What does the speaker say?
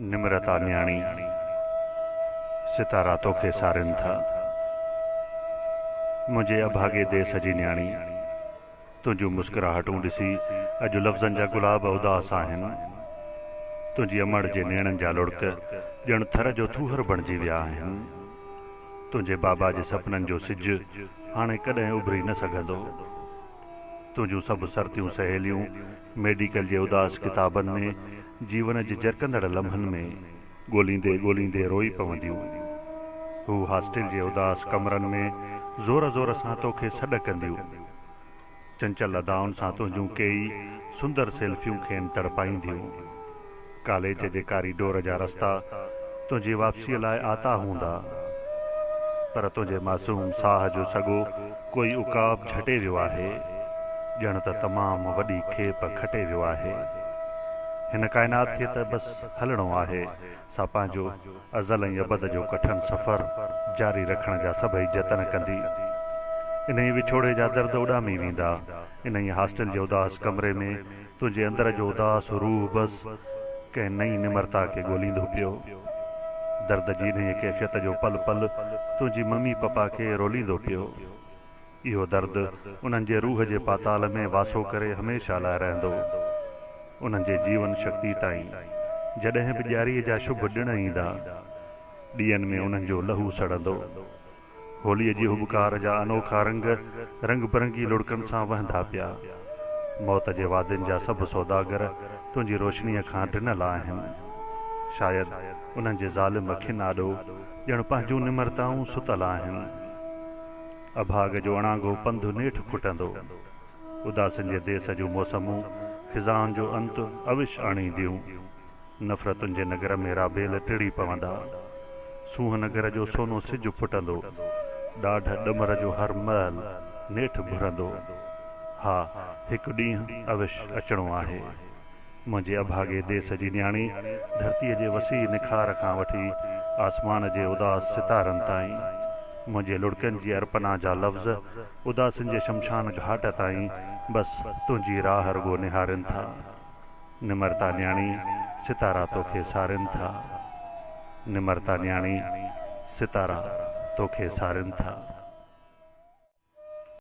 نمرتا نياڻي، ستارا توکي سارين ٿا. منهنجي اڀاڳي ديس جي نياڻي، تنهنجون مسڪراهٽون ڏسي اڄ لفظن جا گلاب اداس آهن. تنهنجي امڙ جي نيڻن جا لڙڪ ڄڻ ٿر جو ٿوهر بڻجي ويا آهن. تنهنجي بابا جي سپنن جو سج هاڻي ڪڏهن اڀري نه سگهندو. تنهنجون سڀ سرتيون سهيليون ميڊيڪل جي اداس ڪتابن ۾ جيون جي جرڪندڙ لمحن ۾ ڳوليندي ڳوليندي روئي پونديون. هو هاسٽل جي اداس ڪمرن ۾ زور زور سان توکي سڏ ڪنديون. چنچل ادائن سان تنهنجون ڪيئي سندر سيلفيون کين تڙپائينديون. ڪاليج جي ڪاريڊور جا رستا تنهنجي واپسيء لاء آتا هوندا. پر تنهنجي معصوم ساهه جو سڳو ڪوئي عقاب جهٽي ويو آهي، ڄڻ ته تمام وڏي کيپ کٽي ويو آهي. هن ڪائنات کي ته بس هلڻو آهي، سا پنهنجو ازل ۽ ابد جو ڪٺن سفر جاري رکڻ جا سڀئي جتن ڪندي. انهيء وڇوڙي جا درد اڏامي ويندا. انهيء هاسٽل جي اداس ڪمري ۾ تنهنجي اندر جو اداس روح بس ڪنهن نئين نمرتا کي ڳوليندو پيو. درد جي انهيء ڪيفيت جو پل پل تنهنجي ممي پپا کي روليندو پيو. اهو درد انهن جي روح جي پاتال ۾ واسو ڪري هميشه لاء رهندو. انهن جي جيون شڪتي تائين جڏهن به ڏياريء جا شڀ ڏڻ ايندا، ڏيئن ۾ انهن جو لهو سڙندو. هوليء جي هٻڪار جا انوکا رنگ رنگ برنگي لڙڪن سان وهندا پيا. موت جي وادين جا سڀ سوداگر تنهنجي روشنيء کان ڊنل آهن. شايد انهن جي ظالم اکين آڏو ڄڻ پنهنجون نمرتائون ستل آهن. اڀاڳ جو اڻانگو پنڌ نيٺ کٽندو. اداسين جي ديس جون موسمون خزان جو انت اوش آڻينديون. نفرتن جي نگر ۾ رابيل ٽڙي پوندا. سونهن نگر جو سونو سج ڦٽندو. ڏاڍ ڏمر جو هر محل نيٺ ڀرندو. ها، هڪ ڏينهن اوش اچڻو آهي. منهنجي اڀاڳي ديس جي نياڻي ڌرتيء جي وسيع نکار کان وٺي آسمان جي اداس ستارن تائين، منهنجي لڙڪن جي ارپنا جا لفظ اداسين جي شمشان گهاٽ تائين بس تنهنجي راهه رڳو نهارين ٿا. نمرتا نياڻي ستارا توکي سارين ٿا. نمرتا نياڻي ستارا توکي سارين ٿا.